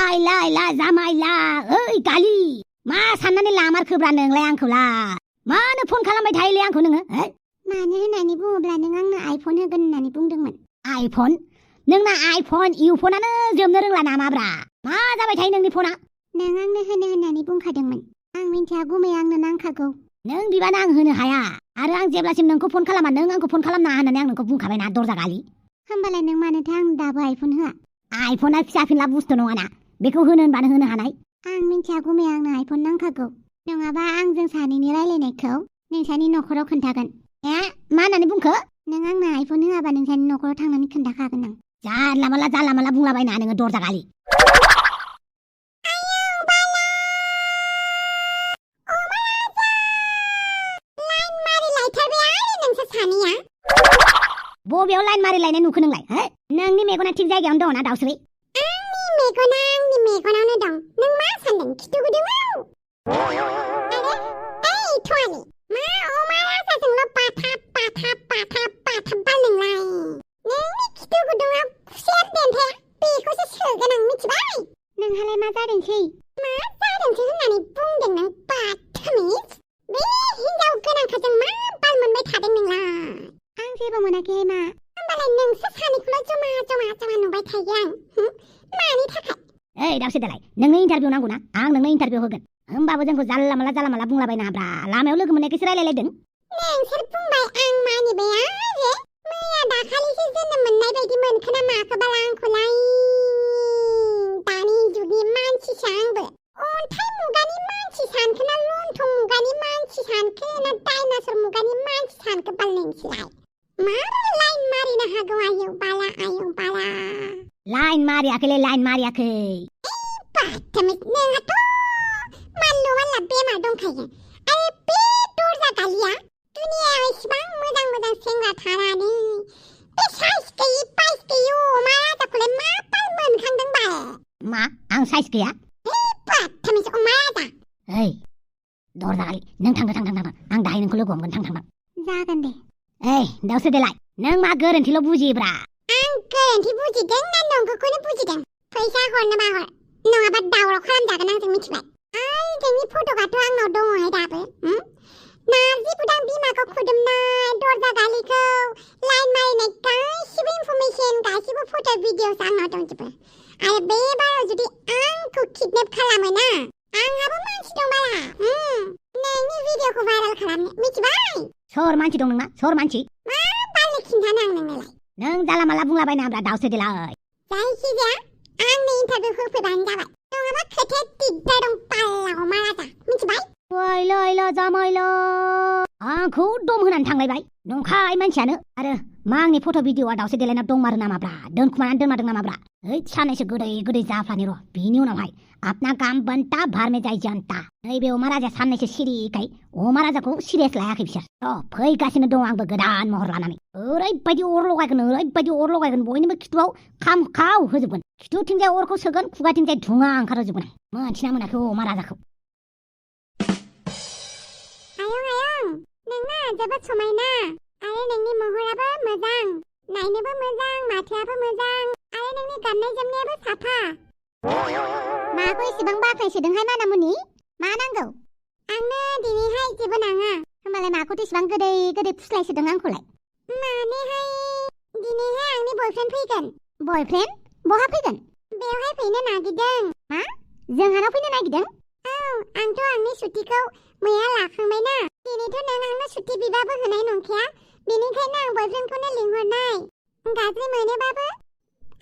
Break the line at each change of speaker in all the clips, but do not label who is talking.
लायला जामायला ओइ गालि मा साननानै लामारखोब्रा नोंलाय आंखौला मानो फन खालामबाय थायोलै आंखौ नोङो
मानो होननानै बुङोब्ला नों आंनो आइफन होगोन होननानै बुंदोंमोन।
आइफन नोंना आइफन इउफनानो जोबनो रोंला नामाब्रा मा जाबाय थायो नोंनि फना
नों आंनो होनो होननानै बुंखादोंमोन आं मिन्थिया गुमै आंनो नांखागौ
नों बिबानो आं होनो हाया आरो आं जेब्लासिम नोंखौ फन खालामा नों आंखौ फन खालामना होननानै आं नोंखौ बुंखाबायना दरजा गालि
होमबालाय नों मानोथो आंनो दाबो आइफन होआ
आइफना फिसा फिनला बुस्थु नङाना बेखौ होनो होनबानो होनो हानाय
आं मिन्थिया गुमै आंनो आइफन नांखागौ नङाबा आं जों सानैनि रायलायनायखौ नोंसानि न'खराव खोन्थागोन
मा होननानै बुंखो
नों आंनो आइफन होआबा नोंसानि न'खराव थांनानै खोन्थाखागोन आं
जानला माला बुंलाबायना नोङो दरजा गालि बबेयाव लाइन मारि लायनाय नुखो नोंलाय नोंनि मेगना थिग जायगायावनो दङ ना दावस्रि
आंनि मेगनावनो दं नों मा सानदों खिथु गुदुङाव आरे ओइ थवानि मा अमा राजाजोंल' बाथाब बाल नोंलाय नोंनि खिथु गुदुङाव खुसेर देन्थाया बेखौसो सोगोन आं मिथिबाय नोंहालाय मा जादोंसै होननानै बुंदों नों बाथामिज बे हिन्जाव गोनांखाजों मा बाल मोनबाय थादों नोंलाय आं जेबो मोनाखैहाय मा होमबालाय नोंसोर सानैखौल' जमा नुबाय थायो आं मानि थाखाय
ओइ दावस्रि दालाय नोंनो इन्टारभिउ नांगौ ना आं नोंनो इन्टारभिउ होगोन होमबाबो जोंखौ जानला माला बुंलाबायनाब्रा लामायाव लोगो मोननायखौसो रायलायलायदों
नोंसोर बुंबाय आं मानिबाय आरो मैया दाखालिसो जोनोम मोननाय बायदि मोनखो ना माखोबाल आंखौलाय दानि जुगनि मानसिसो आंबो अन्थाइ मुगानि मानसि सानखो ना लन्थं मुगानि मानसि सानखो ना डाइनासर मुगानि मानसि सानखो बाल नोंसोरलाय मारै लाइन मारिनो हागौ आयौ बाला
लाइन मारियाखै
बाथामिज नोंहाथ' मानला बेमार दंखायो आरो बे दरजा गालिया दुनियायाव इसिबां मोजां सेंग्रा थानानै बे साइज गैयि बाइस गैयि अमा राजाखौलाय मा बाल मोनखांदों बाल
मा आं साइज गैया
बाथामिज अमा राजा
ओइ दरजा गालि नों थां आं दाहाय नोंखौ लोगो हमगोन थां
जागोन दे
ओइ दावस्रि देलाय नों मा गोरोन्थिल' बुजियोब्रा
आं गोरोन्थि बुजिदों ना नंगौखौनो बुजिदों फैसा हरनोबा हर नङाबा दावराव खालामजागोन आंजों मिथिबाय ओइ जोंनि फट'आथ' आंनाव दङहाय दाबो नारजि बुदां बिमाखौ खुदुमनाय दरजा गालिखौ लाइन मारिनाय गासिबो इनफरमेसन गासिबो फट' भिडिअस आंनाव दंजोबो आरो बे बाराव जुदि आंखौ किडनेप खालामो ना आंहाबो मानसि दं बाला नोंनि भिडिअखौ भाइरेल खालामनो मिथिबाय
सोर मानसि दं नोंना सोर मानसि
मा बालनि खिन्थानो आं नोंनोलाय
नों जाला माला बुंलाबायनाब्रा दावस्रि देलाय
जायखिजाया आंनो इन्टारभिउ होफैबानो जाबाय नङाबा खोथाया दिगदार दं बाला अमा राजा मिथिबाय
लैला जामायला आंखौ दम होनानै थांलायबाय नंखाय मानसियानो आरो मा आंनि फट' भिडिअआ दावस्रि देलायना दंमारो नामाब्रा दोनखुमानानै दोनमारदों नामाब्रा ओइ सानैसो गोदै जाफ्लानि र' बिनि उनावहाय अपना काम बनता भार में जाय जनता नैबे अमा राजाया साननैसो सिरिखाय अमा राजाखौ सिरियास लायाखै बिसोर फैगासिनो दं आंबो गोदान महर लानानै ओरैबायदि अर लगायगोन बयनिबो खिथुआव खाव होजोबगोन खिथुथिंजाय अरखौ सोगोन खुगाथिंजाय धुङा ओंखारहोजोबगोन मोनथिना मोनाखै अमा राजाखौ
आयं नोंना जोबोद समायना आरो नोंनि महराबो मोजां नायनोबो मोजां माथोआबो मोजां आरो नोंनि गाननाय जोमनायाबो साफा माखौ एसेबां बाख्नायसोदोंहाय मानामुनि मा नांगौ आंनो दिनैहाय जेबो नाङा होमबालाय माखौथ' एसेबां गोदै फुस्लायसोदों आंखौलाय मानेहाय दिनैहाय आंनि बयफ्रेन्ड फैगोन बयफ्रेन्ड बहा फैगोन बेवहाय फैनो नागिरदों मा जोंहानाव फैनो नागिरदों औ आंथ' आंनि सुटिखौ मैया लाखांबायना दिनैथ' नों आंनो सुटि बिबाबो होनाय नंखाया बेनिखायनो आं बयफ्रेन्डखौनो लिंहरनाय गाज्रि मोनोबाबो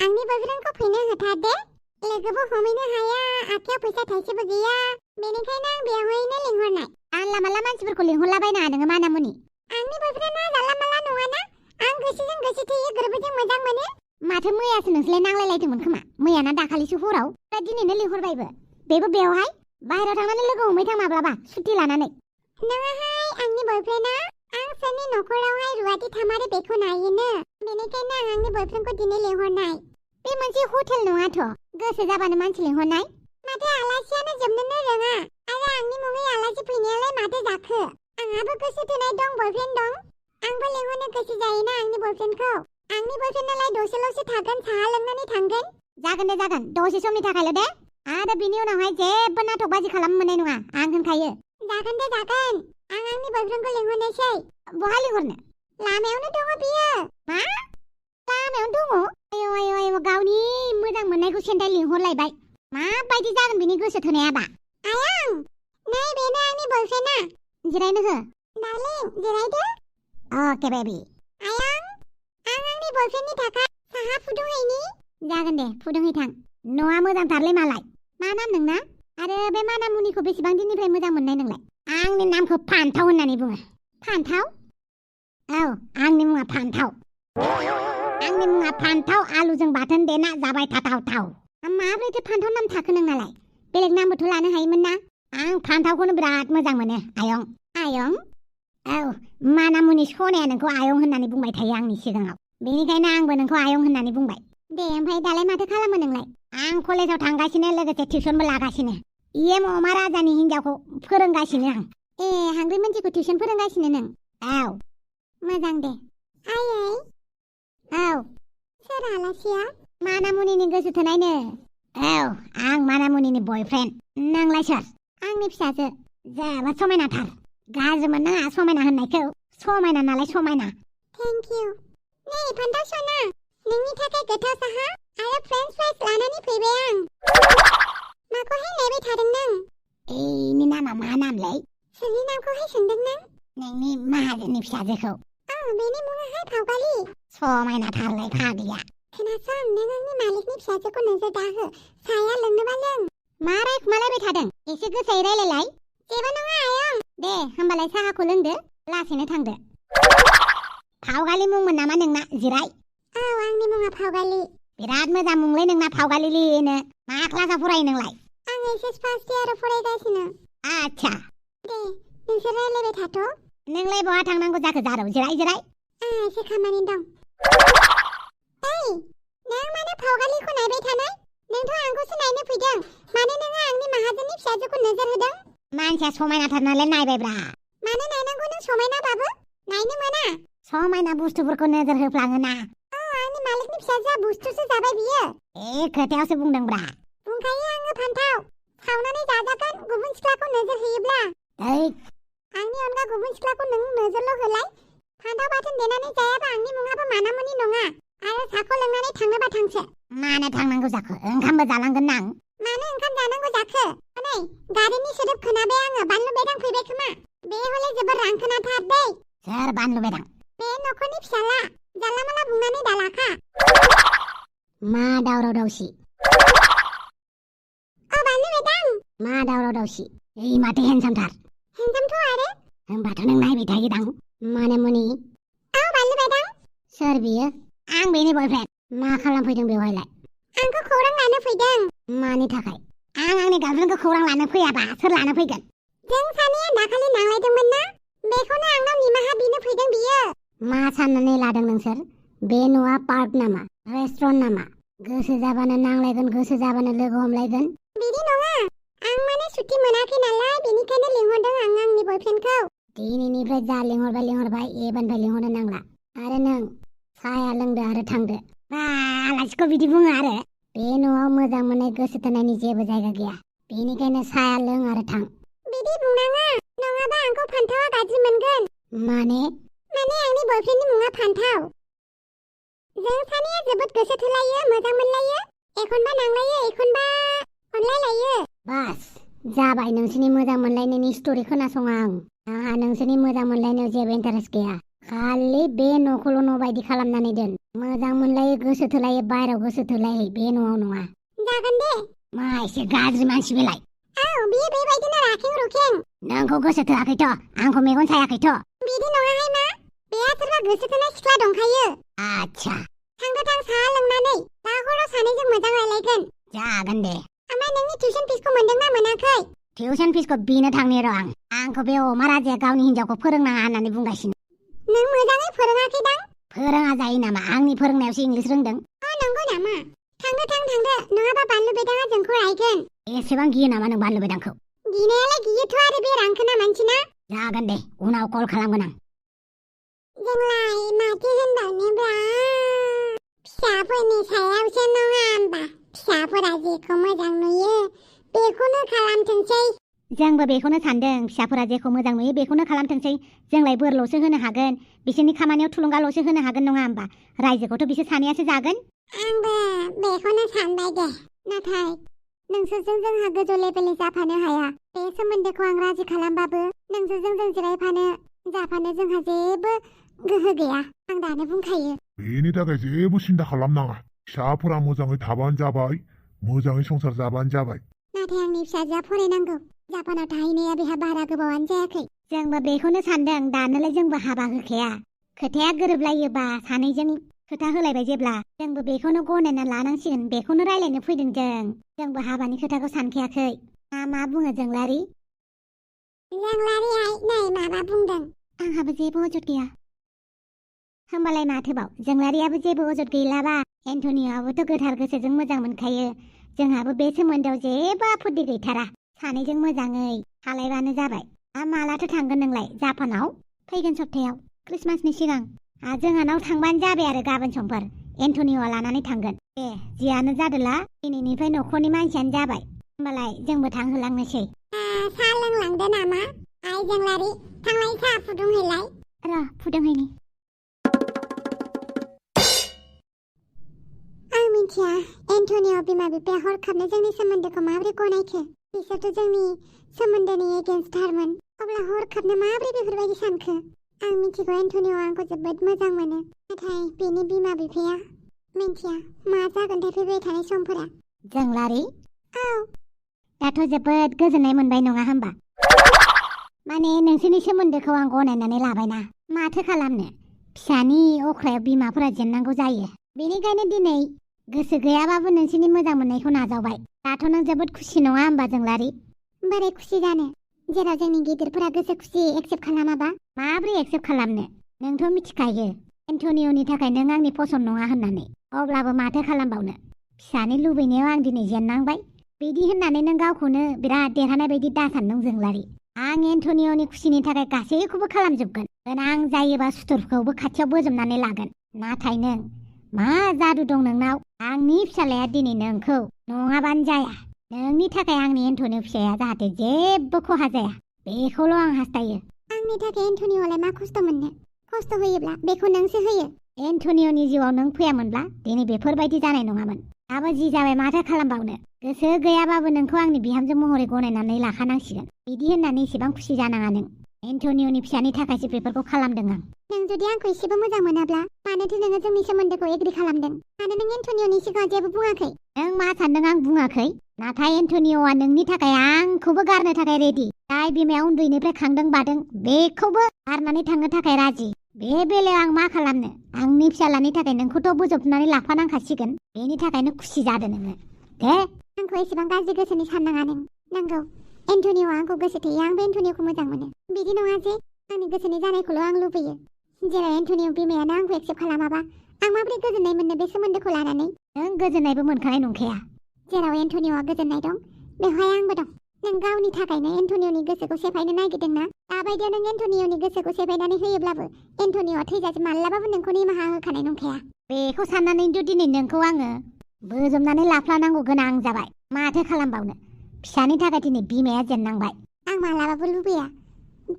आंनि बयफ्रेन्डखौ फैनो होथार दे लोगोबो हमैनो हाया आखायाव फैसा थाइसेबो गैया बेनिखायनो आं बेवहायनो लिंहरनाय जानला माला मानसिफोरखौ लिंहरलाबायनाङा नोङो मानामुनि आंनि बयफ्रेन्डआ जानला माला नङाना आं गोसोजों गोसो थैयो गोरबोजों मोजां मोनो माथो मैयासो नोंसोरलाय नांलायलायदोंमोन खोमा मैयाना दाखालिसो हराव दा दिनैनो लिंहरबायबो बेबो बेवहाय बाहेरायाव थांनानै लोगो हमहैथां माब्लाबा सुटि लानानै नङाहाय आंनि बयफ्रेन्डआ आं सोरनि न'खरावहाय रुवाथि थामारो बेखौ नायोनो बेनिखायनो आं आंनि बयफ्रेन्डखौ दिनै लिंहरनाय बे मोनसे हटेल नङाथ' गोसो जाबानो मानसि लिंहरनाय माथो आलासियानो जोबनोनो रोङा आरो आंनि मुङै आलासि फैनायालाय माथो जाखो आंहाबो गोसो थोनाय दं बयफ्रेन्ड दं आंबो लिंहरनो गोसो जायोना आंनि बयफ्रेन्डखौ आंनि बयफ्रेन्डआलाय दसेल'सो थागोन साहा लोंनानै थांगोन जागोन दे जागोन दसे समनि थाखायल' दे
आरो बिनि उनावहाय जेबो नाटकबाजि खालामनो मोननाय नङा आं होनखायो।
जागोन दे जागोन। आं आंनि बयफ्रेन्डखौ लिंहरनोसै।
बहा लिंहरनो?
लामायावनो दङ बियो।
मा? लामायावनो दङ? आयौ आयौ आयौ गावनि मोजां मोननायखौ सेन्टार लिंहरलायबाय। माबायदि जागोन बिनि गोसो थोनायाबा?
आयं, नै बेनो आंनि बयफ्रेन्डआ।
जिरायनो हो।
डार्लिं, जिरायदो।
अके बेबी।
आयं, आं आंनि बयफ्रेन्डनि थाखाय साहा फुदुंहैनि।
जागोन दे फुदुंहैथां। न'आ मोजांथारलै मालाय। मा नाम नोंना? आरो बे मानामुनिखौ बेसेबां दिननिफ्राय मोजां मोननाय नोंलाय? आंनि नामखौ फान्थाव होननानै बुङो। फान्थाव? औ, आंनि मुङा फान्थाव। आंनि मुङा फान्थाव आलुजों बाथोन देना जाबाय थाथाव। माब्रैथो फान्थाव नाम थाखो नोंनालाय? बेलेग नामबोथ' लानो हायोमोन ना? आं फान्थावखौनो बिराद मोजां मोनो। आयं। आयं? औ, मानामुनि सनाया नोंखौ आयं होननानै बुंबाय थायो आंनि सिगाङाव। बेनिखायनो आंबो नोंखौ आयं होननानै बुंबाय। दे ओमफ्राय दालाय माथो खालामो नोंलाय? आं कलेजाव थांगासिनो लोगोसे टिउसनबो लागासिनो। इएम अमा राजानि हिन्जावखौ फोरोंगासिनो आं। ए, हांग्रि मोनथिखौ टिउसन फोरोंगासिनो नों? औ। मोजां दे।
आयै,
औ।
सोर आलासिया?
मानामुनिनि गोसो थोनायनो। औ, आं मानामुनिनि बयफ्रेन्ड। नोंलाय सोर? आंनि फिसाजो। जोबोद समायनाथार। गाज्रि मोननाङा समायना होननायखौ। समायना नालाय समायना।
Thank you. नै फान्थाव सना, नोंनि थाखाय गोथाव साहा आरो फ्रेन्स फ्राइज लानानै फैबाय आं। माखौहाय नायबाय थादों नों?
एनि नामा मा नामलै?
सोरनि नामखौहाय सोंदों नों?
नोंनि माहाजोननि फिसाजोखौ।
बेनि मुङाहाय फावगालि।
समायनाथारलै फाग्लिया।
खोनासं, नों आंनि मालिकनि फिसाजोखौ नोजोर दाहो। साया लोंनोबा लों।
मा रायखुमालायबाय थादों? एसे गोसायै रायलायलाय।
जेबो नङा आयं।
दे होमबालाय साहाखौ लोंदो, लासैनो थांदो। फावगालि मुंमोन नामा नोंना? जिराय।
औ, आंनि मुङा फावगालि।
बिराद मोजां मुंलै नोंना फावगालिलिनो। मा क्लासाव फरायो नोंलाय?
आं एचएस फार्स्ट इयाराव फरायगासिनो।
आच्छा।
दे, नोंसोर रायलायबाय थाथ'।
नोंलाय बहा थांनांगौ जाखो जारौ? जिराय।
आंहा एसे खामानि दं। ओइ, नों मानो फावगालिखौ नायबाय थानाय? नोंथ' आंखौसो नायनो फैदों। मानो नोङो आंनि माहाजोननि फिसाजोखौ नोजोर होदों?
मानसिया समायनाथार नालाय नायबायब्रा।
मानो नायनांगौ नों समायनाबाबो? नायनो मोना।
समायना बुस्थुफोरखौ नोजोर होफ्लाङोना।
आंनि मालिकनि फिसाजोआ बुस्थुसो जाबाय बियो।
खोथायावसो बुंदोंब्रा।
बुंखायो आङो फान्थाव। सावनानै जाजागोन गुबुन सिख्लाखौ नोजोर होयोब्ला। आंनि अनगा गुबुन सिख्लाखौ नों नोजोरल' होलाय। फान्थाव बाथोन देनानै जायाबा आंनि मुङाबो मानामुनि नङा। आरो साखौ लोंनानै थांनोबा थांसो।
मानो थांनांगौ जाखो? ओंखामबो जालांगोन ना आं।
मानो ओंखाम जानांगौ जाखो? नै, गारिनि सोदोब खोनाबाय आङो। बानलु बेदां फैबाय खोमा। बे हले जोबोर रांखोनाथार दै।
सोर बानलु बेदां?
बे नखरनि फिसाला। जानला माला बुंनानै दालाखा।
मा दावराव दावसि?
बानलु बेदां।
मा दावराव दावसि? माथो हेन्डसामथार।
हेन्डसामथ' आरो?
होमबाथ' नों नायबाय थायोदां। मानामुनि।
बानलु बेदां।
सोर बियो? आं बेनि बयफ्रेन्ड। मा खालामफैदों बेवहायलाय?
आंखौ खौरां लानो फैदों।
मानि थाखाय? आं आंनि गार्लफ्रेन्डखौ खौरां लानो फैयाबा सोर लानो फैगोन?
जों सानैया दाखालि नांलायदोंमोन ना? बेखौनो आंनाव निमाहा बिनो फैदों बियो।
मा साननानै लादों नोंसोर? बे न'आ पार्क नामा? रेस्टुरेन्ट नामा? गोसो जाबानो नांलायगोन, गोसो जाबानो लोगो हमलायगोन।
बिदि नङा। आं माने सुटि मोनाखै नालाय, बेनिखायनो लिंहरदों आं आंनि बयफ्रेन्डखौ।
दिनैनिफ्राय जा लिंहरबाय एबारनिफ्राय लिंहरनो नांला। आरो नों साया लोंदो आरो थांदो। आलासिखौ बिदि बुङो आरो? बे न'आव मोजां मोननाय गोसो थोनायनि जेबो जायगा गैया। बेनिखायनो साया लों आरो थां।
बिदि बुंनाङा, नङाबा आंखौ फान्थावा गाज्रि मोनगोन।
माने
आंनि बयफ्रेन्डनि मुङा फान्थाव। जों सानैया जोबोद गोसो थोलायो, मोजां मोनलायो। एखनबा नांलायो, एखनबा अनलायलायो।
बास जाबाय नोंसोरनि मोजां मोनलायनायनि स्ट'रि खोनासङा आं। आंहा नोंसोरनि मोजां मोनलायनायाव जेबो इन्टारेस्ट गैया। खालि बे न'खौल' न' बायदि खालामनानै दोन। मोजां मोनलायो, गोसो थोलायो, बायराव गोसो थोलायै, बे न'आव नङा।
जागोन दे।
मा एसे गाज्रि मानसि बेलाय?
बियो बेबायदिनो राखें रुखें।
नोंखौ गोसो थोआखैथ', आंखौ मेगन सायाखैथ'।
बिदि नङाहाय मा? बेहा सोरबा गोसो थोनाय सिख्ला दंखायो।
आच्छा।
थांदो थां साहा लोंनानै। दा हराव सानैजों मोजां रायलायगोन।
जागोन दे।
ओमफ्राय नोंनि टिउसन फिसखौ मोनदोंना मोनाखै?
टिउसन फिसखौ बिनो थांनि र' आं। आंखौ बे अमा राजाया गावनि हिन्जावखौ फोरोंनाङा होननानै बुंगासिनो।
नों मोजाङै फोरोङाखैदां?
फोरोङा जायो नामा? आंनि फोरोंनायावसो इंलिस रोंदों।
नंगौ नामा? थांदो नङाबा बानलु बेदाङा जोंखौ रायगोन।
एसेबां गियो नामा नों बानलु बेदांखौ?
गिनायालाय गियोथ' आरो बे रांखोना मानसिना।
जागोन दे, उनाव कल खालामगोन आं।
जोंलाय माथो होनबावनोब्रा? फिसाफोरनि सायावसो नङा होमबा? फिसाफोरा जेखौ मोजां नुयो खालामथोंसै।
जोंबो बेखौनो सानदों फिसाफोरा जेखौ मोजां नुयो बेखौनो खालामथोंसै। जोंलाय बोरल'सो होनो हागोन, बिसोरनि खामानियाव थुलुंगाल'सो होनो हागोन नङा होमबा? रायजोखौथ' बिसोर सानैयासो जागोन।
आंबो बेखौनो सानबाय दे। नाथाय नोंसोरजों जोंहा गोजौ लेभेलनि जाफानो हाया। बे सोमोन्दोखौ आं राजि खालामबाबो नोंसोरजों जों जिरायफानो जाफानो जोंहा जेबो गोहो गैया। आं दानो बुंखायो।
बेनि थाखाय जेबो सिन्था खालामनाङा। फिसाफोरा मोजाङै थाबानो जाबाय, मोजाङै संसार जाबानो जाबाय।
नाथाय आंनि फिसाजोआ फरायनांगौ। जापानाव थाहैनाया बेहा बारा गोबावानो जायाखै।
जोंबो बेखौनो सानदों। दानोलाय जोंबो हाबा होखाया। खोथाया गोरोबलायोबा सानैजों खोथा होलायबाय जेब्ला जोंबो बेखौनो गनायना लानांसिगोन। बेखौनो रायलायनो फैदों जोंबो हाबानि खोथाखौ सानखायाखै। मा बुङो जोंलारि?
जोंलारिहाय नै माबा बुंदों।
आंहाबो जेबो अजद गैया। होमबालाय माथोबाव जोंलारियाबो जेबो अजद गैलाबा एन्टनियआबोथ' गोथार गोसोजों मोजां मोनखायो। जोंहाबो बे सोमोन्दोआव जेबो आपत्ति गैथारा। सानैजों मोजाङै हालायबानो जाबाय। मालाथो थांगोन नोंलाय जापानाव? फैगोन सप्तायाव क्रिसमासनि सिगां। जोंहानाव थांबानो जाबाय आरो गाबोन समफोर एन्टनियआ लानानै थांगोन। दे जियानो जादोला दिनैनिफ्राय न'खरनि मानसियानो जाबाय। होमबालाय जोंबो थांहोलांनोसै।
साहा लोंलांदो नामा? आइ जोंलारि थांलाय साहा फुदुंहैलाय।
र' फुदुंहैनि।
आं मिथिया एन्टनिय बिमा बिफाया हरखाबनो जोंनि सोमोन्दोखौ माबोरै गनायखो। बिसोरथ' जोंनि सोमोन्दोनि एगेन्स्टथारमोन। अब्ला हरखाबनो माबोरै बेफोरबायदि सानखो? आं मिथिगौ एन्टनिय आंखौ जोबोद मोजां मोनो। नाथाय बिनि बिमा बिफाया मिथिया मा जागोनथाय फैबाय थानाय समफोरा।
जोंलारि
औ
दाथ' जोबोद गोजोननाय मोनबाय नङा होमबा? माने नोंसोरनि सोमोन्दोखौ आं गनायनानै लाबायना। माथो खालामनो, फिसानि अख्रायाव बिमाफोरा जेननांगौ जायो। बेनिखायनो दिनै गोसो गैयाबाबो नोंसोरनि मोजां मोननायखौ नाजावबाय। दाथ' नों जोबोद खुसि नङा होमबा जोंलारि?
बोरै खुसि जानो, जेराव जोंनि गिदिरफोरा गोसो खुसियै एक्सेप्ट खालामाबा?
माबोरै एक्सेप्ट खालामनो? नोंथ' मिथिखायो एन्टनियनि थाखाय नों आंनि पसन्द नङा होननानै। अब्लाबो माथो खालामबावनो, फिसानि लुबैनायाव आं दिनै जेननांबाय। बिदि होननानै नों गावखौनो बिराद देरहानाय बायदि दासानदों जोंलारि। आं एन्टनियनि खुसिनि थाखाय गासैखौबो खालामजोबगोन। गोनां जायोबा सुथुरखौबो खाथियाव बोजबनानै लागोन। नाथाय नों मा जादु दं नोंनाव? आंनि फिसालाया दिनै नोंखौ नङाबानो जाया। नोंनि थाखाय आंनि एन्टनि फिसाया जाहाथे जेबो खहा जाया बेखौल' आं हास्थायो।
आंनि थाखाय एन्टनियआलाय मा खस्थ' मोननो? खस्थ' होयोब्ला बेखौ नोंसो होयो।
एन्टनियनि जिउआव नों फैयामोनब्ला दिनै बेफोरबायदि जानाय नङामोन। दाबो जि जाबाय माथो खालामबावनो। गोसो गैयाबाबो नोंखौ आंनि बिहामजो महरै गनायनानै लाखानांसिगोन। बिदि होननानै एसेबां खुसि जानाङा नों। एन्टनियनि फिसानि थाखायसो बेफोरखौ खालामदों आं।
नों जुदि आंखौ एसेबो मोजां मोनाब्ला मानोथो नोङो जोंनि सोमोन्दोखौ एग्रि खालामदों? मानो नों एन्टनियनि सिगाङाव जेबो बुङाखै?
नों मा सानदों आं बुङाखै? नाथाय एन्टनियआ नोंनि थाखाय आंखौबो गारनो थाखाय रेडि। जाय बिमाया उन्दैनिफ्राय खांदों बादों बेखौबो गारनानै थांनो थाखाय राजि। बे बेलायाव आं मा खालामनो? आंनि फिसालानि थाखाय नोंखौथ' बोजबनानै लाफानांखासिगोन। बेनि थाखायनो खुसि जादो नोङो। दे
आंखौ एसेबां गाज्रि गोसोनि साननाङा नों। नंगौ एन्टनियआ आंखौ गोसो थोयो, आंबो एन्टनियखौ मोजां मोनो। बिदि नङा जे आंनि गोसोनि जानायखौल' आं लुबैयो। जेराव एन्टनिय बिमायानो आंखौ एक्सेप्ट खालामाबा आं माबोरै गोजोननाय मोननो बे सोमोन्दोखौ लानानै?
नों गोजोननायबो मोनखानाय नंखाया।
जेराव एन्टनियआ गोजोननाय दं बेवहाय आंबो दं। नों गावनि थाखायनो एन्टनियनि गोसोखौ सेफायनो नागिरदोंना? दाबायदियाव नों एन्टनियनि गोसोखौ सेफायनानै होयोब्लाबो एन्टनियआ थैजासिम माब्लाबाबो नोंखौ निमाहा होखानाय नंखाया।
बेखौ साननानैथ' दिनै नोंखौ आङो बोजबनानै लाफ्लानांगौ गोनां जाबाय। माथो खालामबावनो, फिसानि थाखाय दिनै बिमाया जेननांबाय।
आं मालाबाबो लुबैया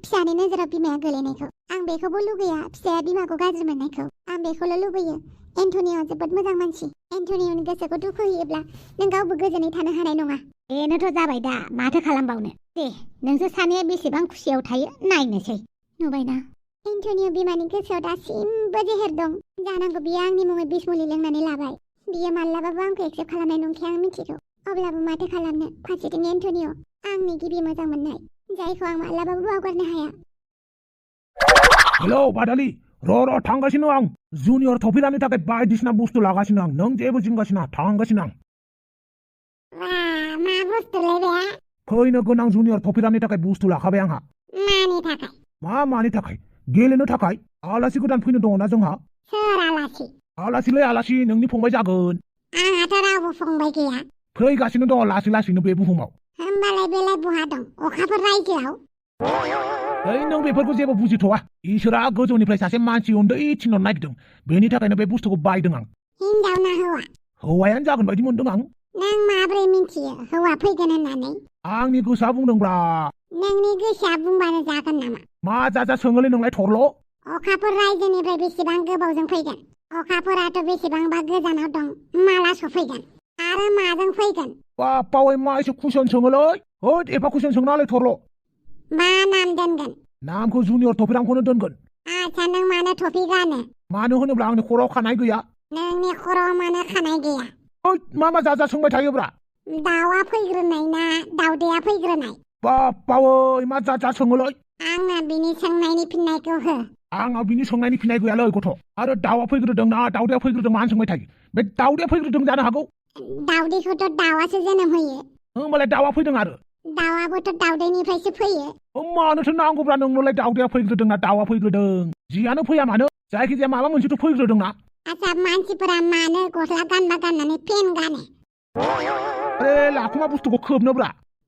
फिसानि नोजोराव बिमाया गोलैनायखौ। आं बेखौबो लुगैया फिसाया बिमाखौ गाज्रि मोननायखौ। आं बेखौल' लुबैयो एन्टनियआ जोबोद मोजां मानसि। एन्टनियनि गोसोखौ दुखु होयोब्ला नों गावबो गोजोनै थानो हानाय नङा।
बेनोथ' जाबाय दा, माथो खालामबावनो। दे नोंसोर सानैया बेसेबां खुसियाव थायो नायनोसै। नुबायना
एन्टनिय बिमानि गोसोआव दासिमबो जेहेर दं। जानांगौ बियो आंनि मुङै बिस मुलि लोंनानै लाबाय। बियो माब्लाबाबो आंखौ एक्सेप्ट खालामनाय नंखाया आं मिथिगौ। अब्लाबो माथो खालामनो, फारसेथिं एन्टनिय आंनि गिबि मोजां मोननाय, जायखौ आं माब्लाबाबो बावगारनो हाया।
हेलौ बादालि, र' थांगासिनो आं। जुनियर थफिलानि थाखाय बायदिसिना बुस्थु लागासिनो आं। नों जेबो जिंगासिना, थांगासिनो आं।
मा बुस्थुलै बे?
फैनो गोनां जुनियर थफिलानि थाखाय बुस्थु लाखाबाय आंहा।
मानि थाखाय?
मानि थाखाय? गेलेनो थाखाय। आलासि गोदान फैनो दङना जोंहा।
सोर आलासि?
आलासिलै आलासि, नोंनि फंबाय जागोन।
आंहाथ' रावबो फंबाय गैया।
फैगासिनो दङ लासै लासैनो बे बुहुमाव।
होमबालाय बेलाय बहा दं? अखाफोर रायजोआव?
नों बेफोरखौ जेबो बुजिथ'वा। इसोरा गोजौनिफ्राय सासे मानसि उन्दै थिनहरनो नागिरदों। बेनि थाखायनो बे बुस्थुखौ बायदों आं।
हिनजाव ना हौवा?
हौवायानो जागोन बायदि मोनदों आं।
नों माब्रै मिन्थियो हौवा फैगोन होननानै?
आंनि गोसोआ बुंदोंब्रा।
नोंनि गोसोआ बुंबानो जागोन नामा?
मा जा सोङोलै नोंलाय थरल'?
अखाफोर रायजोनिफ्राय बेसेबां गोबावजों फैगोन? अखाफोराथ' बेसेबांबा गोजानाव दं, माला सफैगोन? आरो माजों फैगोन?
बावै मा एसे कुइसन सोङोलै? होद एफा कुइसन सोंनाङालै थरल'।
मा नाम दोनगोन?
नामखौ जुनियर थफिरामखौनो दोनगोन।
आच्छा, नों मानो टफि गानो?
मानो होनोब्ला आंनि खर'आव खानाय गैया।
नोंनि खर'आव मानो खानाय गैया?
होद मा जा सोंबाय थायोब्रा?
दाउआ फैग्रोनाय ना दाउदैया फैग्रोनाय?
बावै मा जा सोङोलै?
आंनो बिनि सोंनायनि फिननायखौ हो।
आंनाव बिनि सोंनायनि फिननाय गैयालै गथ'। आरो दाउआ फैग्रोदों ना दाउदैया फैग्रोदों मानो सोंबाय थायो? बे दाउदैया फैग्रोदों जानो हागौ।
दाउदैखौथ' दाउआसो जोनोम होयो।
होमबालाय दाउआ फैदों आरो?
दाउआबोथ' दाउदैनिफ्रायसो फैयो।
मानोथो नांगौब्रा नोंनोलाय दाउदैया फैग्रोदों ना दाउआ फैग्रोदों? जियानो फैया मानो जायखिजाया माबा मोनसेथ' फैग्रोदों ना।
आच्छा, मानसिफोरा मानो गस्ला गाननानै फेन गानो?
अरे लाखुमा बुस्थुखौ खोबनोब्रा।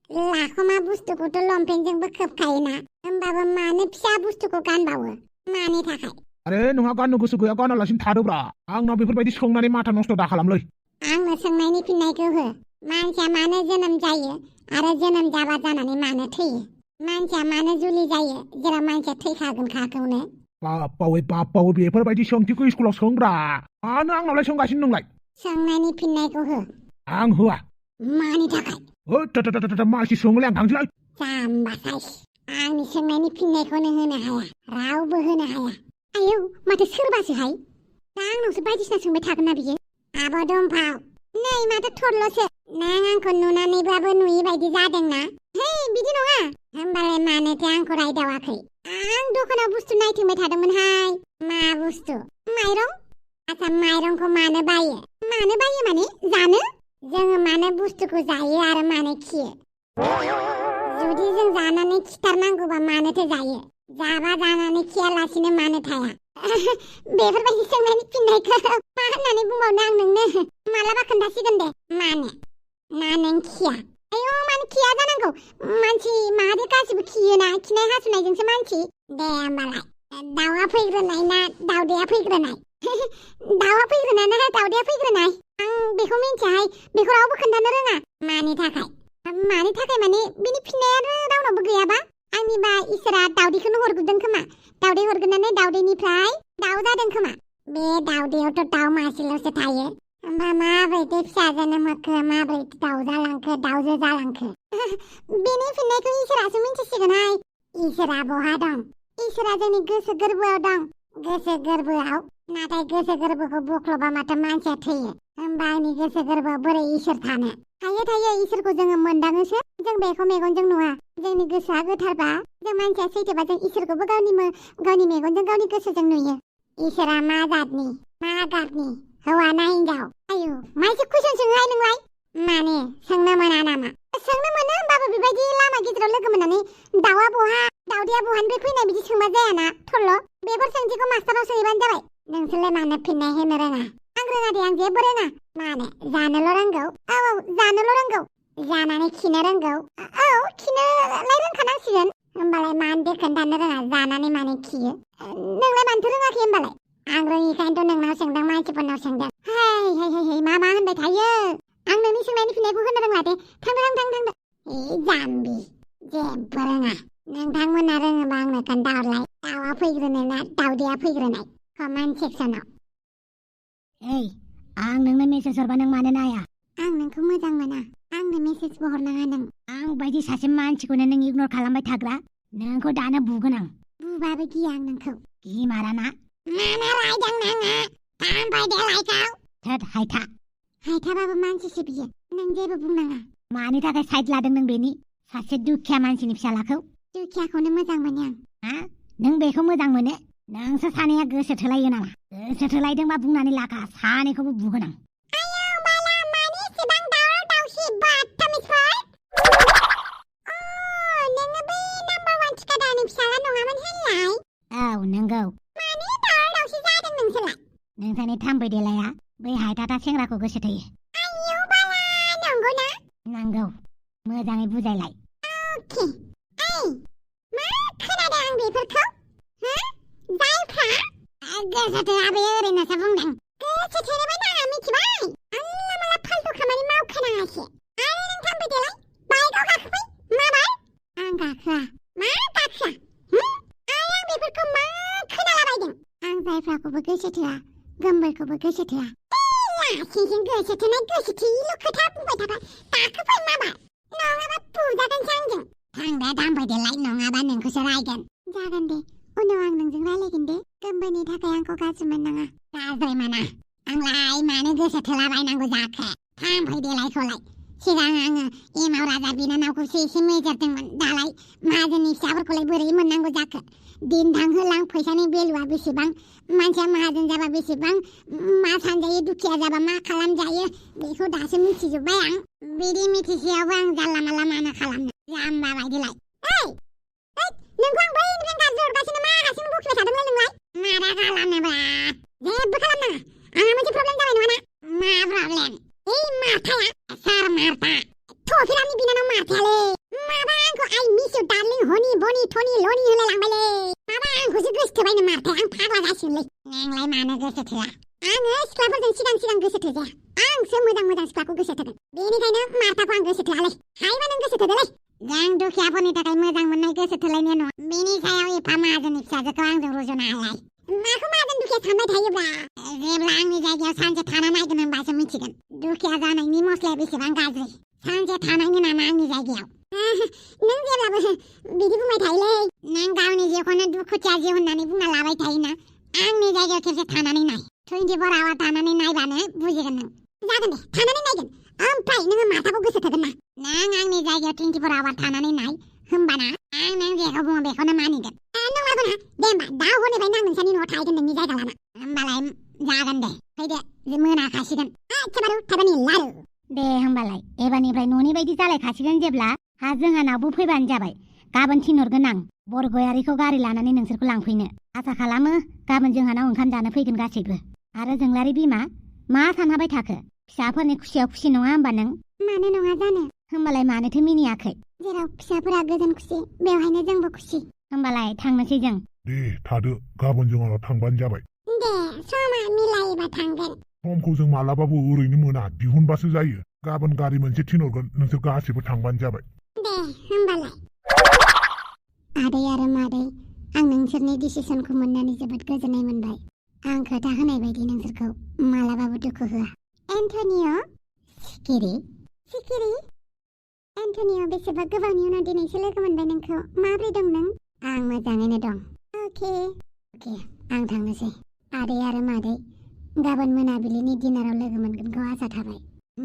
लाखुमा बुस्थुखौथ' लंपेन्टजोंबो खोबखायोना, होमबाबो मानो फिसा बुस्थुखौ गानबावो? मानि थाखाय?
अरे नोंहा गाननो गोसो गैया गानालासिनो थादोब्रा। आंनाव बेफोरबायदि सोंनानै माथा नस्थ' दा खालामलै।
आंनो सोंनायनि फिननायखौ हो। मानसिया मानो जोनोम जायो आरो जोनोम जाबा जानानै मानो थैयो? मानसिया मानो जुलि जायो जेराव मानसिया थैखागोनखाखौनो?
बावै बेफोरबायदि सोंथिखौ स्कुलाव सोंब्रा। मानो आंनावलाय सोंगासिनो नोंलाय?
सोंनायनि फिननायखौ हो।
आं होआ।
मानि थाखाय?
होद मानसि सोङोलै आं थांसैलाय।
जाम्बासाय, आंनि सोंनायनि फिननायखौनो होनो हाया, रावबो होनो हाया। आयौ, माथो सोरबासोहाय? दा आंनावसो बायदिसिना सोंबाय थागोन ना बियो? आब' दंफाव, नै माथो थरल'सो। नों आंखौ नुनानैब्लाबो नुयि बायदि जादोंना? हे, बिदि नङा। होमबालाय मानोथो आंखौ रायदावाखै? आं दखानाव बुस्थु नायथिंबाय थादोंमोनहाय। मा बुस्थु? माइरं? आच्छा, माइरंखौ मानो बायो? मानो बायो माने जानो? जोङो मानो बुस्थुखौ जायो आरो मानो खियो? जुदि जों जानानै खिथारनांगौबा मानोथो जायो? जाबा जानानै खियालासिनो मानो थाया? बेफोरबायदि सोंनायनि फिननायखौ मा होननानै बुंबावनो आं नोंनो? मालाबा खोन्थासिगोन दे। मानो? ना नों खिया? आयौ, मानो खिया जानांगौ? मानसि माहारि गासिबो खियोना, खिनाय हासुनायजोंसो मानसि। दे होमबालाय, दाउआ फैग्रोनाय ना दाउदैया फैग्रोनाय? दाउआ फैग्रोनाय ना दाउदैया फैग्रोनाय? आं बेखौ मिन्थियाहाय, बेखौ रावबो खोन्थानो रोङा। मानि थाखाय? मानि थाखाय माने बिनि फिननायानो रावनावबो गैयाबा? आंनिबा इसोरा दाउदैखौनो हरग्रोदों खोमा। दाउदै हरग्रोनानै दाउदैनिफ्राय दाउ जादों खोमा। बे दाउदैयावथ' दाउ मासेल'सो थायो। होमबा माबोरैथो फिसा जोनोम होखो, माबोरै दाउ जालांखो, दाउजो जालांखो? बेनि फिननायखौ इसोरासो मिन्थिसिगोनहाय। इसोरा बहा दं? इसोरा जोंनि गोसो गोरबोआव दं। गोसो गोरबोआव? नाथाय गोसो गोरबोखौ बोख्लबा माथो मानसिया थैयो। होमबा आंनि गोसो गोरबोआव बोरै इसोर थानो? थायो इसोरखौ जोङो मोनदाङोसो, जों बेखौ मेगनजों नुवा। जोंनि गोसोआ गोथारबा, जों मानसिया सैथोबा जों इसोरखौबो गावनि मेगनजों गावनि गोसोजों नुयो। इसोरा मा जातनि, मा गाबनि, हौवा ना हिनजाव? आयु, मा एसे कुइसन सोङोहाय नोंलाय? माने सोंनो मोना नामा? सोंनो मोनो, होमबाबो बेबायदि लामा गेजेराव लोगो मोननानै दाउआ बहा, दाउदैया बहानिफ्राय फैनाय बिदि सोंबा जायाना थरल'। बेफोर सोंथिखौ मास्टाराव सोंहैबानो जाबाय। नोंसोरलाय मानो फिननाय होनो रोङा? आं रोङा दे, आं जेबो रोङा। मानो? जानोल' रोंगौ? औ, जानोल' रोंगौ। जानानै खिनो रोंगौ? औ, खिनोलाय रोंखानांसिगोन। होमबालाय मानो खोन्थानो रोङा जानानै मानो खियो? नोंलाय मानोथो रोङाखै होमबालाय? आं रोङिखायनोथ' नोंनाव सोंदों, मानसिफोरनाव सोंदों। हाय मा होनबाय थायो? आं नोंनि सोंनायनि फिननायखौ होनो रोंला दे। थांदो। जाम्बि, जेबो रोङा। नोंथांमोना रोङोबा आंनो खोन्थाहरलाय, दाउआ फैग्रोनाय ना दाउदैया फैग्रोनाय? कमेन्ट सेक्सनाव।
आं नोंनो मेसेज हरबा नों मानो नाया?
आं नोंखौ मोजां मोना। आंनो मेसेजबो हरनाङा नों।
आं बायदि सासे मानसिखौनो नों इगनर खालामबाय थाग्रा? नोंखौ दानो बुगोन आं।
बुबाबो गिया आं नोंखौ।
गिमाराना?
मानो रायदों नोङो? थांबाय दे लाइकआव।
थोद हायथा।
हायथाबाबो मानसिसो बियो, नों जेबो बुंनाङा।
मानि थाखाय साइड लादों नों बेनि? सासे दुखिया मानसिनि फिसालाखौ?
दुखियाखौनो मोजां मोनो आं।
हा? नों बेखौ मोजां मोनो? नोंसोर सानैया गोसो थोलायो नामा? गोसो थोलायदोंबा बुंनानै लाखा, सानैखौबो बुगोन आं।
आयौ बाला, मानि इसेबां दावराव दावसि बादतामिजफोर? नोङो बै नाम्बार 1 थिखादारनि फिसाला नङामोन होनलाय?
औ, नंगौ।
मानि दावराव दावसि जादों नोंसोरलाय?
नोंसानि थाम्बै देलाया बै हायथाथा सेंग्राखौ गोसो थोयो।
आयौ बाला, नंगौना?
नंगौ। मोजाङै बुजायलाय।
अके। मा खोनादों आं बेफोरखौ? जायफ्रा? गोसो थोआ, बे ओरैनोसो बुंदों। गोसो थोनोबो नाङा, मिथिबाय? आंला माला फाल्तु खामानि मावखानाङासै। जायाखै आरो नों थांबाय देलाय बाइकआव गाखोबाय माबार आं गाखोआ मा गाखोआ आरो आं बेफोरखौ मा खोनालाबायदों आं जायफ्राखौबो गोसो थोआ गोमबोरखौबो गोसो थोआ लासिंसिं गोसो थोनाय गोसो थोयिल' खोथा बुंबाय थाबाय गाखोबाय माबार नङाबा बुजागोनसो आंजों थांदे दामबाय देलाय नङाबा नोंखौसो रायगोन जागोन दे उनाव आं नोंजों रायलायगोन दे गोमबोरनि थाखाय आंखौ गाज्रि मोननाङा गाज्रि मोना आंलाय मानो गोसो थोलाबायनांगौ जाखो थांबाय देलायखौलाय सिगां आङो एमाव राजा बिनानावखौसो एसे मेजेरदोंमोन दालाय माहाजोननि फिसाफोरखौलाय बोरै मोननांगौ जाखो दिन थांहोलां फैसानि भेलुआ बेसेबां मानसिया माहाजोन जाबा बेसेबां मा सानजायो दुखिया जाबा मा खालामजायो बेखौ दासो मिथिजोब्बाय आं बिदि मिथिसेयावबो आं जानला मानला मानो खालामनो जाम्बा बायदिलाय नोंखौ आं बैनिफ्राय गाज्रि हरगासिनो मा हारसिं बखिबाय थादोंलाय नोंलाय मारा खालामनोब्रा जेबो खालामनाङा आंहा मोनसे प्रब्लेम जाबाय नङाना मा प्रब्लेम ओइ मारथाया सार मारथा थफिरामनि बिनानाव मारथायालै माबा आंखौ आइ मिस इउ डार्लिं हनि बनि थनि लनि होलायलांबायलै माबा आंखौसो गोसो थोबायनो मारथाया आं फाग्ला जासिगोनलै नोंलाय मानो गोसो थोआ आङो सिख्लाफोरजों सिगां गोसो थोजाया आंसो मोजां सिख्लाखौ गोसो थोगोन बेनिखायनो मारथाखौ आं गोसो थोआलै हायोबा नों गोसो थोदोलै जों दुखियाफोरनि थाखाय मोजां मोननाय गोसो थोलायनाय नङा बेनि सायाव एफा माहाजोननि फिसाजोखौ आंजों रुजुनो हालाय माखौ माहाजोन दुखिया सानबाय थायोब्रा जेब्ला आंनि जायगायाव सानसे थाना नायगोन होनबासो मिथिगोन दुखिया जानायनि मस्लाया बेसेबां गाज्रि सानसे थानायनि नामा आंनि जायगायाव नों जेब्लाबो बिदि बुंबाय थायोलै नों गावनि जिउखौनो दुखुथिया जिउ होननानै बुंना लाबाय थायोना आंनि जायगायाव खेबसे थानानै नाय 24 आवार थानानै नायबानो बुजिगोन नों जागोन दे थानानै नायगोन ओमफ्राय नोङो माथाखौ गोसो थोगोन ना नों आंनि जायगायाव 24 आवार थानानै नाय होमबाना आं नों जेखौ बुङो बेखौनो मानिगोन नंगौना दे होमबा दा हरनिफ्रायनो आं नोंसानि न'आव थाहैगोन नोंनि जायगा लाना होमबालाय जागोन दे फैदो मोनाखासिगोन एखेबारे थाबानि लारु
दे होमबालाय एबारनिफ्राय न'नि बायदि जालायखासिगोन जेब्ला हा जोंहानावबो फैबानो जाबाय गाबोन थिनहरगोन आं बरगयारिखौ गारि लानानै नोंसोरखौ लांफैनो आसा खालामो गाबोन जोंहानाव ओंखाम जानो फैगोन गासैबो आरो जोंलारि बिमा मा सानहाबाय थाखो फिसाफोरनि खुसियाव खुसि नङा होमबा नों
मानो नङा जानो
होमबालाय मानोथो मिनियाखै
जेराव फिसाफोरा गोजोन खुसि बेवहायनो जोंबो खुसि
होमबालाय थांनोसै जों
दे थादो गाबोन जोंहानाव थांबानो जाबाय
दे समा मिलायोबा थांगोन
समखौ जों मालाबाबो ओरैनो मोना दिहुनबासो जायो गाबोन गारि मोनसे थिनहरगोन नोंसोर गासैबो थांबानो जाबाय
दे होमबालाय आदै आरो मादै आं नोंसोरनि डिसिसनखौ मोननानै जोबोद गोजोननाय मोनबाय आं खोथा होनाय बायदि नोंसोरखौ मालाबाबो दुखु होआ एन्टनिय सिकिरि एन्टनिय बेसेबा गोबावनि उनाव दिनैसो लोगो मोनबाय नोंखौ माब्रै दं नों आं मोजाङैनो दं अके आं थांनोसै आदै आरो मादै गाबोन मोनाबिलिनि डिनाराव लोगो मोनगोनखौ आसा थाबाय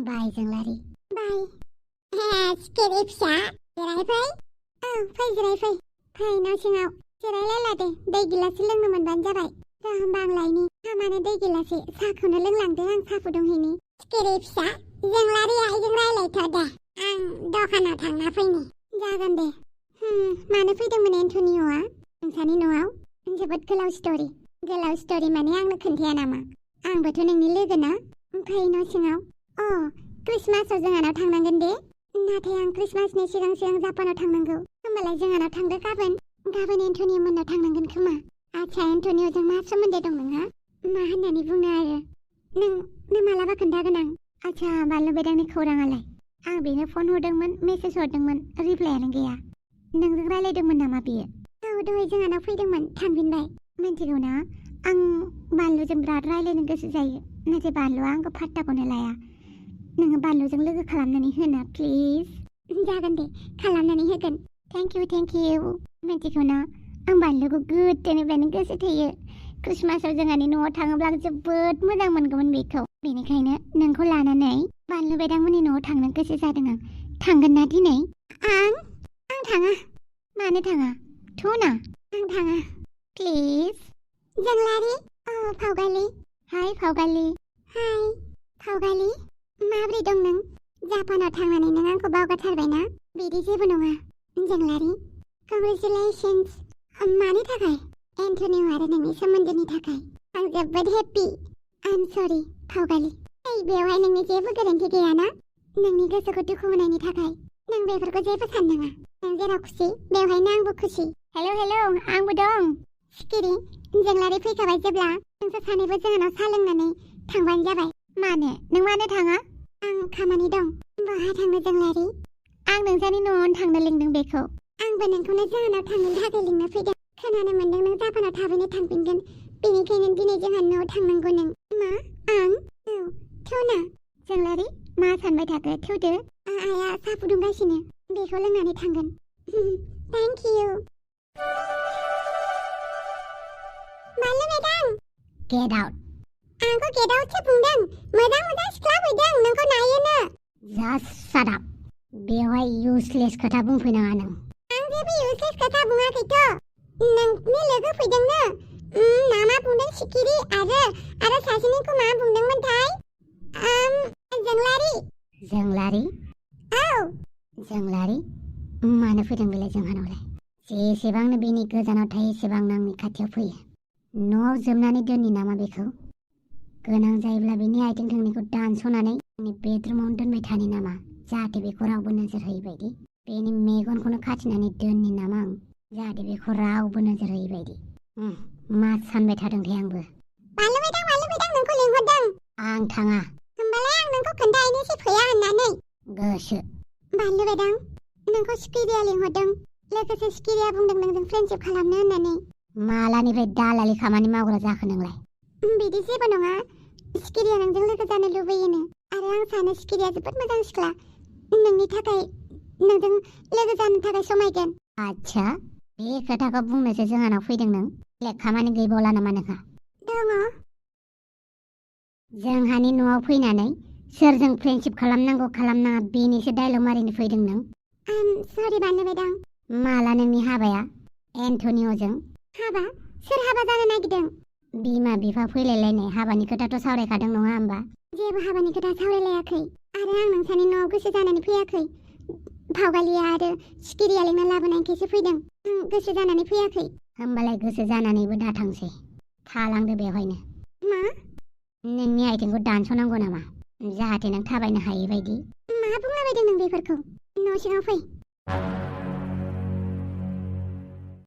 बाय जोंलारि बाय सिकिरि फिसा जिरायफै फै जिरायफै फै न' सिङाव जिरायलायला दे दै गिलाससे लोंनो मोनबानो जाबाय दा होमबा आं लायनि हामानो दै गिलाससे साहाखौनो लोंलांदों आं साहा फुदुंहैनि सिकिरि फिसा जोंलारि आइजों रायलायथ' दे आं दखानाव थांना फैनि जागोन दे मानो फैदोंमोन एन्टनिय'आ नोंसानि न'आव जोबोद गोलाव स्ट'रि माने आंनो खोन्थाया नामा आंबोथ' नोंनि लोगो ना फै न' सिङाव क्रिसमासाव जोंहानाव थांनांगोन दे नाथाय आं क्रिसमासनि सिगां जापानाव थांनांगौ होमबालाय जोंहानाव थांदो गाबोन एन्टनिय' मोननाव थांनांगोन खोमा आच्छा एन्टनिय'जों मा सोमोन्दो दं नोंहा मा होननानै बुंनो आरो नों मालाबा खोन्थागोन आं आच्छा बानलु बेदांनि खौराङालाय आं बेनो फन हरदोंमोन मेसेज हरदोंमोन रिप्लायानो गैया नोंजों रायलायदोंमोन नामा बियो दहाय जोंहानाव फैदोंमोन थांफिनबाय मिन्थिगौ ना आं बानलुजों बिराद रायलायनो गोसो जायो नाथाय बानलुआ आंखौ फात्ताखौनो लाया नोङो बानलुजों लोगो खालामनानै होना प्लिज जागोन दे खालामनानै होगोन थेंक इउ मिन्थिगौ ना आं बानलुखौ गोदोनिफ्रायनो गोसो थोयो क्रिसमासाव जोंहानि न'आव थाङोब्ला आं जोबोद मोजां मोनगौमोन बेखौ बेनिखायनो नोंखौ लानानै बानलु बेदांमोननि न'आव थांनो गोसो जादों आं थांगोन ना दिनै आं थाङा मानो थाङा थुना आं थाङा प्लिज जोंलारि फावगालि हाय फावगालि माब्रै दं नों जापानाव थांनानै नों आंखौ बावगारथारबायना बिदि जेबो नङा जोंलारि कंग्रेचुलेशन्स मानि थाखाय एन्टनिय' आरो नोंनि सोमोन्दोनि थाखाय आं जोबोद हेपि आइम सरि फावगालि बेवहाय नोंनि जेबो गोरोन्थि गैयाना नोंनि गोसोखौ दुखु होनायनि थाखाय नों बेफोरखौ जेबो साननाङा नों जेराव खुसि बेवहायनो आंबो खुसि हेलौ आंबो दं सिकिरि जोंलारि फैखाबाय जेब्ला नोंसोर सानैबो जोंहानाव साहा लोंनानै थांबानो जाबाय मानो नों मानो थाङा आं खामानि दं। बहा थांनो जोंलारि? आं नोंसानि न'आवनो थांनो लिंदों बेखौ। आंबो नोंखौनो जाहोनाव थांनो थाखाय लिंनो फैदों। खोनानो मोनदों नों जापानाव थाबैनो थांफिनगोन। बेनिखायनो दिनै जोंहा न'आव थांनांगौ नों। मा? आं? औ, थौना। जोंलारि, मा सानबाय थाखो? थौदो। आइया साहा फुदुंगासिनो। बेखौ लोंनानै थांगोन। Thank you. मालु मेदाम।
Get out.
आंखौ गेट आउटसो बुंदों। मोजां सिख्ला फैदों नोंखौ नायोनो।
जास्ट शाट आप। बेवहाय इउजलेस खोथा बुंफैनाङा नों।
आं जेबो इउजलेस खोथा बुङाखैथ'। नोंनि लोगो फैदोंनो। नामा बुंदों सिखिरि आरो सासेनिखौ मा बुंदोंमोनथाय? जोंलारि।
जोंलारि?
औ।
जोंलारि? मानो फैदों बेलाय जोंहानावलाय? जेसेबांनो बेनि गोजानाव थायो एसेबांनो आंनि खाथियाव फैयो। न'आव जोबनानै दोननि नामा बेखौ? गोनां जायोब्ला बेनि आथिं थोंनैखौ दानस'नानै आंनि बेडरुमावनो दोनबाय थानि नामा? जाहाथे बेखौ रावबो नोजोर होयै बायदि। बेनि मेगनखौनो खाथिनानै दोननि नामा आं? जाहाथे बेखौ रावबो नोजोर होयै बायदि। मा सानबाय थादोंथाय आंबो?
बानलु मेदाम नोंखौ लिंहरदों।
आं थाङा।
होमबालाय आं नोंखौ खोन्थाहैनोसै फैया होननानै।
गोसो।
बानलु मेदाम, नोंखौ सिखिरिया लिंहरदों। लोगोसे सिखिरिया बुंदों नोंजों फ्रेन्डशिप खालामनो होननानै।
मालानिफ्राय दालालि खामानि मावग्रा जाखो नोंलाय?
बिदि जेबो नङा। सिखिरिया नोंजों लोगो जानो लुबैयोनो। आरो आं सानो सिखिरिया जोबोद मोजां सिख्ला। नोंनि थाखाय नोंजों लोगो जानो थाखाय समायगोन।
आच्छा, बे खोथाखौ बुंनोसो जोंहानाव फैदों नों? बेलेग खामानि गैबावला नामा नोंहा?
दङ।
जोंहानि न'आव फैनानै सोरजों फ्रेन्डशिप खालामनांगौ खालामनाङा बेनिसो डायलग मारिनो फैदों नों?
सरि बानलु मेदाम।
माला नोंनि हाबाया? एन्टनिअजों?
हाबा? सोर हाबा जानो नागिरदों?
बिमा बिफा फैलायलायनाय हाबानि खोथाथ' सावरायखादों नङा होमबा?
जेबो हाबानि खोथा सावरायलायाखै। आरो आं नोंसानि न'आव गोसो जानानै फैयाखै। भावगालिया आरो सिखिरिया लेंना लाबोनायखायसो फैदों। आं गोसो जानानै फैयाखै।
होमबालाय गोसो जानानैबो दाथांसै। थालांदो बेवहायनो।
मा?
नोंनि आथिंखौ दानस'नांगौ नामा? जाहाथे नों थाबायनो हायै बायदि।
मा बुंलाबायदों नों बेफोरखौ? न' सिङाव फै।